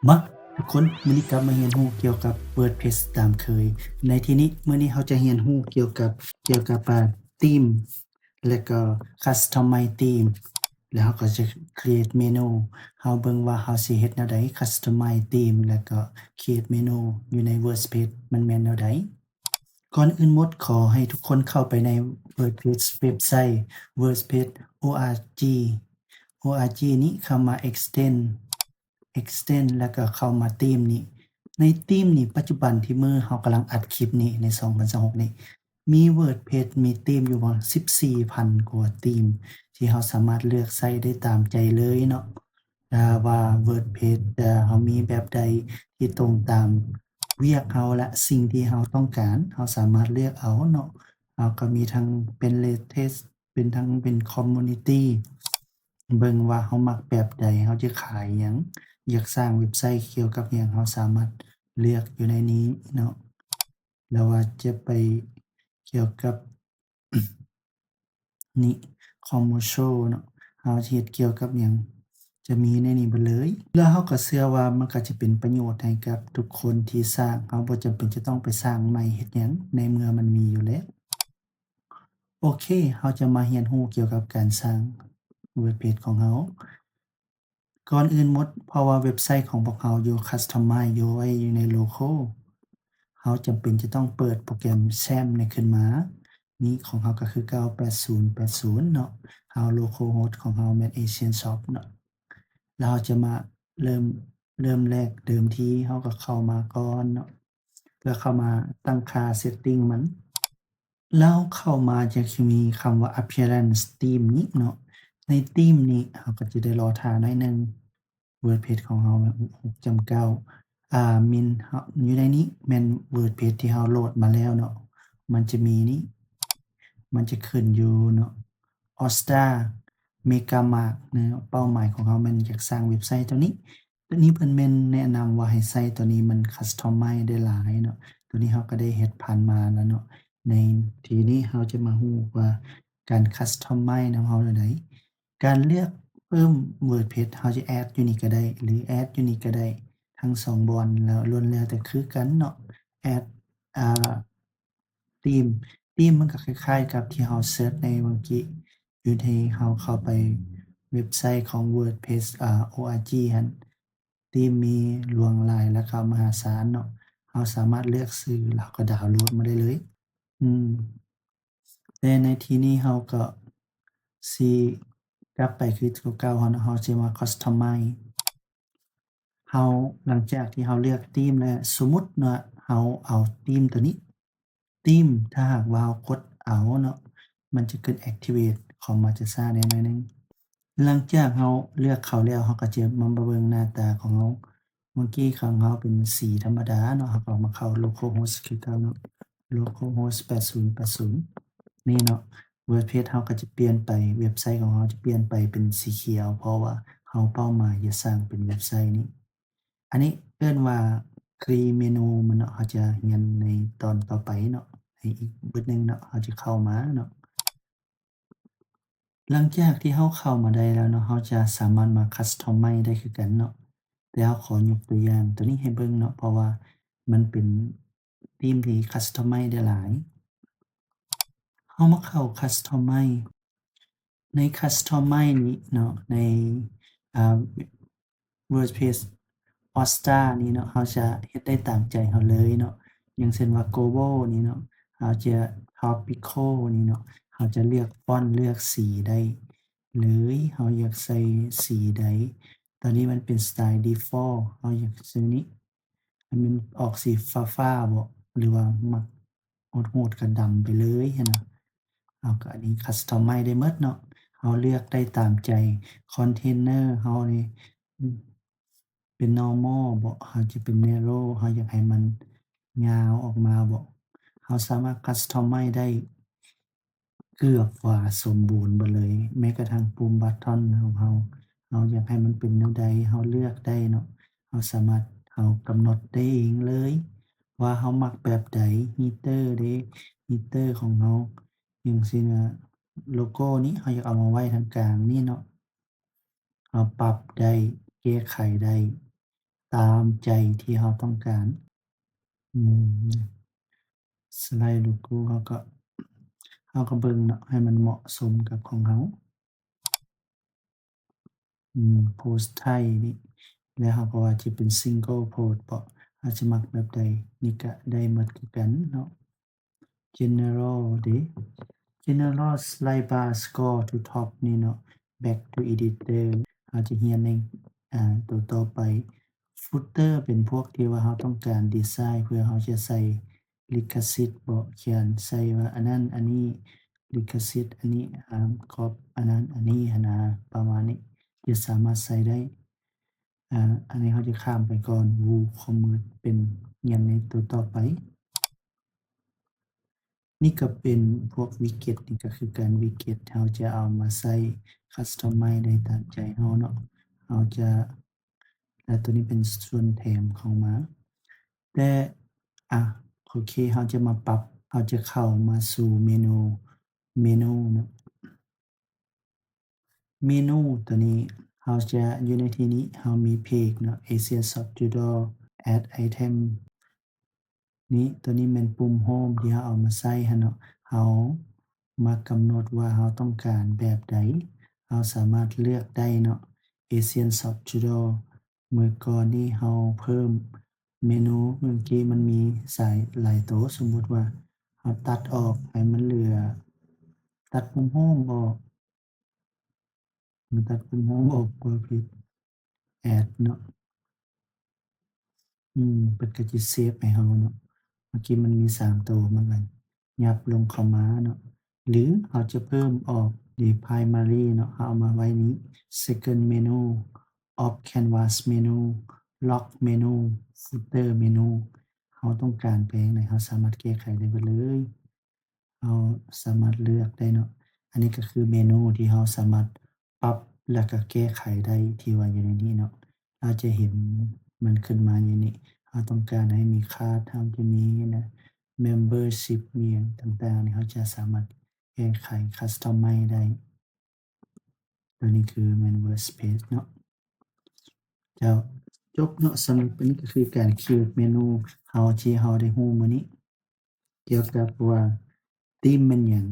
ມາ ທຸກຄົນ, ມື້ນີ້ກັບມາຮຽນຮູ້ກ່ຽວກັບ WordPress ຕາມເຄີຍ. ໃນທີ່ນີ້ ມື້ນີ້ເຮົາຈະຮຽນຮູ້ກ່ຽວກັບ ກ່ຽວກັບ ອາ ທີມ ແລະກໍ Customize Theme ແລະເຮົາກໍຈະ Create Menu. ເຮົາເບິ່ງວ່າເຮົາຊິເຮັດແນວໃດ Customize Theme ແລະກໍ Create Menu ຢູ່ໃນ WordPress ມັນແມ່ນແນວໃດ. ກ່ອນອື່ນໝົດ ຂໍໃຫ້ທຸກຄົນເຂົ້າໄປໃນ WordPress ເວັບໄຊ WordPress.org. org ນີ້ເຂົ້າມາ Extend Extend ແລ້ວກໍເຂົ້າມາທີມນີ້. ໃນທີມນີ້ ປັດຈຸບັນທີ່ມື້ເຮົາກຳລັງອັດຄລິບນີ້ ໃນສອງພັນຊາວຫົກນີ້ ມີ WordPress ມີທີມຢູ່ປະມານສິບສີ່ພັນກວ່າທີມ ທີ່ເຮົາສາມາດເລືອກໃຊ້ໄດ້ຕາມໃຈເລີຍເນາະ. ຖ້າວ່າ WordPress ເຮົາມີແບບໃດທີ່ຕົງຕາມວຽກເຮົາ ແລະ ສິ່ງທີ່ເຮົາຕ້ອງການ ເຮົາສາມາດເລືອກເອົາເນາະ. ເຮົາກໍມີທັງເປັນ Latest ເປັນທັງເປັນ Community ເບິ່ງວ່າເຮົາມັກແບບໃດ ເຮົາຈະຂາຍຫຍັງ ຢາກສ້າງເວັບໄຊກ່ຽວກັບຫຍັງ ເຮົາສາມາດເລືອກຢູ່ໃນນີ້ເນາະ. ຫຼືວ່າຈະໄປກ່ຽວກັບ ນີ້ Commercial ເນາະ ເຮົາຈະເຮັດກ່ຽວກັບຫຍັງ ຈະມີໃນນີ້ເບິດເລີຍ. ແລ້ວເຮົາກໍເຊື່ອວ່າມັນກໍຈະເປັນປະໂຫຍດໃຫ້ກັບທຸກຄົນທີ່ສ້າງ ເຮົາບໍ່ຈຳເປັນຈະຕ້ອງໄປສ້າງໃໝ່ເຮັດຫຍັງ ໃນເມື່ອມັນມີຢູ່ແລ້ວ. ໂອເຄ ເຮົາຈະມາຮຽນຮູ້ກ່ຽວກັບການສ້າງ WordPress ຂອງເຮົາ. ກ່ອນອື່ນໝົດ ເພາະວ່າເວັບໄຊຂອງພວກເຮົາຢູ່ Customize ຢູ່ໄວ້ຢູ່ໃນ Local ເຮົາຈຳເປັນຈະຕ້ອງເປີດໂປຣແກຣມ XAMPP ນີ້ຂຶ້ນມາ. ນີ້ຂອງເຮົາກໍຄືເກົ້າແປດສູນແປດສູນເນາະ. ເຮົາ Localhost ຂອງເຮົາແມ່ນ AsianSoft ເນາະ. ແລ້ວເຮົາຈະມາເລີ່ມ ເລີ່ມແລກເດີມທີ ເຮົາກໍເຂົ້າມາກ່ອນເນາະ ເພື່ອເຂົ້າມາຕັ້ງຄ່າ Setting ມັນ. ແລ້ວເຂົ້າມາຈະມີຄຳວ່າ Appearance Theme ນີ້ເນາະ. ໃນທີມນີ້ເຮົາກໍຈະໄດ້ລໍຖ້າໜ້ອຍໜຶ່ງ. WordPress ຂອງເຮົາຫົກຈຸດເກົ້າ ອາ ມີນ ຢູ່ໃນນີ້ແມ່ນ WordPress ທີ່ເຮົາໂຫຼດມາແລ້ວເນາະ. ມັນຈະມີນີ້ ມັນຈະຂຶ້ນຢູ່ເນາະ All Star Mega Mark ເນາະ. ເປົ້າໝາຍຂອງເຮົາແມ່ນຢາກສ້າງເວັບໄຊໂຕນີ້. ໂຕນີ້ເພິ່ນແມ່ນແນະນຳວ່າໃຫ້ໃຊ້ໂຕນີ້ ມັນ Customize ໄດ້ຫຼາຍເນາະ. ໂຕນີ້ເຮົາກໍໄດ້ເຮັດຜ່ານມາແລ້ວເນາະ. ໃນທີ່ນີ້ເຮົາຈະມາຮູ້ວ່າການ Customize ນຳເຮົາແນວໃດ. ການເລືອກເພີ່ມ WordPress ເຮົາຈະ Add ຢູ່ນີ້ກໍໄດ້ ຫຼື Add ຢູ່ນີ້ກໍໄດ້ ທັງສອງບ່ອນ ແລ້ວລ້ວນແລ້ວແຕ່ຄືກັນເນາະ. Add ອາ Theme Theme ມັນກໍຄ້າຍໆກັບທີ່ເຮົາ Search ໃນຫວ່າງກີ້ ຢູ່ທີ່ເຮົາເຂົ້າໄປເວັບໄຊຂອງ WordPress ອາ org ຫັ້ນ. Theme ມີຫຼວງຫຼາຍ ແລະ ກໍມະຫາສານເນາະ. ເຮົາສາມາດເລືອກຊື້ ແລ້ວເຮົາກໍດາວໂຫຼດມາໄດ້ເລີຍ. ອືມ ແຕ່ໃນທີ່ນີ້ເຮົາກໍຊິກັບໄປຄືຕົວເກົ່າເຮົາເນາະ. ເຮົາຊິມາ Customize ເຮົາ ຫຼັງຈາກທີ່ເຮົາເລືອກທີມແລ້ວ ສົມມຸດເນາະ ເຮົາເອົາທີມໂຕນີ້ ທີມ ຖ້າຫາກວ່າເຮົາກົດເອົາເນາະ ມັນຈະເກີດ Activate ຂອງມັນຈະຊ້າແດ່ໜ້ອຍໜຶ່ງ. ຫຼັງຈາກເຮົາເລືອກເຂົ້າແລ້ວ ເຮົາກໍຈະມາເບິ່ງໜ້າຕາຂອງເຮົາ. ເມື່ອກີ້ຂອງເຮົາເປັນສີທຳມະດາເນາະ ເຮົາກໍມາເຂົ້າ Localhost ຄືເກົ່າເນາະ Localhost ແປດສູນແປດສູນ ນີ້ເນາະ. WordPress ເຮົາກໍຈະປ່ຽນໄປ ເວັບໄຊຂອງເຮົາຈະປ່ຽນໄປເປັນສີຂຽວ ເພາະວ່າເຮົາເປົ້າໝາຍຈະສ້າງເປັນເວັບໄຊນີ້. ອັນນີ້ເອີ້ນວ່າ Clean Menu ມັນເນາະ. ເຮົາຈະຮຽນໃນຕອນຕໍ່ໄປເນາະ ໃນອີກບຶດໜຶ່ງເນາະ ເຮົາຈະເຂົ້າມາເນາະ. ຫຼັງຈາກທີ່ເຮົາເຂົ້າມາໄດ້ແລ້ວເນາະ ເຮົາຈະສາມາດມາ Customize ໄດ້ຄືກັນເນາະ. ແຕ່ເຮົາຂໍຍົກຕົວຢ່າງໂຕນີ້ໃຫ້ເບິ່ງເນາະ ເພາະວ່າມັນເປັນທີມທີ່ Customize ໄດ້ຫຼາຍ. ເຮົາມາເຂົ້າ Customize ໃນ Customize ນີ້ເນາະ ໃນ ອາ WordPress All Star ນີ້ເນາະ ເຮົາຈະເຮັດໄດ້ຕາມໃຈເຮົາເລີຍເນາະ. ຢ່າງເຊັ່ນວ່າ Global ນີ້ເນາະ ເຮົາຈະ Topical ນີ້ເນາະ ເຮົາຈະເລືອກຟອນ ເລືອກສີໄດ້ເລີຍ ເຮົາຢາກໃສ່ສີໃດ. ຕອນນີ້ມັນເປັນ Style Default ເຮົາຢາກໃສ່ນີ້ ໃຫ້ມັນອອກສີຟ້າໆບໍ ຫຼືວ່າມັກໂຫດໆ ກໍດຳໄປເລີຍຫັ້ນນະ. ເຮົາກໍອັນນີ້ Customize ໄດ້ໝົດເນາະ ເຮົາເລືອກໄດ້ຕາມໃຈ. Container ເຮົານີ້ ເປັນ Normal ບໍ ເຮົາຈະເປັນ Narrow ເຮົາຢາກໃຫ້ມັນຍາວອອກມາບໍ ເຮົາສາມາດ Customize ໄດ້ເກືອບວ່າສົມບູນເບິດເລີຍ. ແມ້ກະທັ້ງປຸ່ມ Button ຂອງເຮົາ ເຮົາຢາກໃຫ້ມັນເປັນແນວໃດ ເຮົາເລືອກໄດ້ເນາະ. ເຮົາສາມາດ ເຮົາກຳນົດໄດ້ເອງເລີຍວ່າເຮົາມັກແບບໃດ Header ເດ້ Header ຂອງເຮົາ ຢ່າງເຊັ່ນວ່າ ໂລໂກ້ນີ້ ເຮົາຢາກເອົາມາໄວ້ທາງກາງນີ້ເນາະ. ເຮົາປັບໄດ້ ແກ້ໄຂໄດ້ ຕາມໃຈທີ່ເຮົາຕ້ອງການ. ອືມ ສະໄລໂລໂກ້ເຮົາກໍ ເຮົາກໍເບິ່ງເນາະ ໃຫ້ມັນເໝາະສົມກັບຂອງເຮົາ. ອືມ ໂພສໄທນີ້ ແລ້ວເຮົາກໍວ່າຈະເປັນ single post ເບາະ ເຮົາຈະມັກແບບໃດ ນີ້ກະໄດ້ໝົດຄືກັນເນາະ. General ເດ General slide bar scroll to top ນີ້ເນາະ back to editor ເຮົາຈະຮຽນໃນ ອາ ໂຕຕໍ່ໄປ. Footer ເປັນພວກທີ່ວ່າເຮົາຕ້ອງການດີໄຊເພື່ອເຮົາຈະໃສ່ລິຂະສິດເບາະ ຂຽນໃສ່ວ່າອັນນັ້ນອັນນີ້ລິຂະສິດ ອັນນີ້ຫ້າມກັອບ ອັນນັ້ນອັນນີ້ຫັ້ນນາ ປະມານນີ້ ຈະສາມາດໃສ່ໄດ້. ອາ ອັນນີ້ເຮົາຈະຂ້າມໄປກ່ອນ WooCommerce ເປັນຮຽນໃນໂຕຕໍ່ໄປ. ນີ້ກໍເປັນພວກ widget ນີ້ກໍຄືກັນ widget ເຮົາຈະເອົາມາໃສ່ customize ໄດ້ຕາມໃຈເຮົາເນາະ ເຮົາຈະ ແລະ ໂຕນີ້ເປັນສ່ວນແຖມເຂົ້າມາ ແຕ່ ອາ ໂອເຄ ເຮົາຈະມາປັບ ເຮົາຈະເຂົ້າມາສູ່ເມນູ ເມນູເນາະ. ເມນູຕົວນີ້ ເຮົາຈະ ຢູ່ໃນທີ່ນີ້ ເຮົາມີເພຈເນາະ Asian Shop Tutorial Add Item ນີ້ ຕົວນີ້ແມ່ນປຸ່ມໂຮມທີ່ເຮົາເອົາມາໃຊ້ຫັ້ນເນາະ ເຮົາມາກຳນົດວ່າເຮົາຕ້ອງການແບບໃດ ເຮົາສາມາດເລືອກໄດ້ເນາະ Asian Shop Tutorial. ເມື່ອກ່ອນນີ້ເຮົາເພີ່ມເມນູ ເມື່ອກີ້ມັນມີຫຼາຍໂຕ ສົມມຸດວ່າເຮົາຕັດອອກໃຫ້ມັນເຫຼືອ ຕັດປຸ່ມໂຮມອອກ ມັນຕັດປຸ່ມໂຮມອອກ ບໍ່ຜິດ Add ເນາະ ອືມ ເພິ່ນກໍຈະເຊບໃຫ້ເຮົາເນາະ ເມື່ອກີ້ມັນມີສາມໂຕ ມັນກໍຫຍັບລົງເຂົ້າມາເນາະ ຫຼືເຮົາຈະເພີ່ມອອກ Primary ເນາະ ເຮົາເອົາມາໄວ້ນີ້ Second Menu, Off Canvas Menu, Log Menu, Footer Menu ເຮົາຕ້ອງການໄປຈັ່ງໃດ ເຮົາສາມາດແກ້ໄຂໄດ້ເບິດເລີຍ. ເຮົາສາມາດເລືອກໄດ້ເນາະ ອັນນີ້ກໍຄືເມນູທີ່ເຮົາສາມາດປັບ ແລ້ວກໍແກ້ໄຂໄດ້ທີ່ວ່າຢູ່ໃນນີ້ເນາະ ເຮົາຈະເຫັນມັນຂຶ້ນມາຢູ່ນີ້ ເຮົາຕ້ອງການໃຫ້ມີ card ເຮົາຈະມີນະ membership ມີຫຍັງຕ່າງໆນີ້ ເຮົາຈະສາມາດແກ້ໄຂ customize ໄດ້. ຕົວນີ້ຄືແມ່ນ WordPress ເນາະ ເຈົ້າ ຈົບເນາະ ສຳລັບອັນນີ້ກໍຄືການ create ເມນູ ເຮົາທີ່ເຮົາໄດ້ຮູ້ມື້ນີ້ ກ່ຽວກັບວ່າ theme ແມ່ນຫຍັງ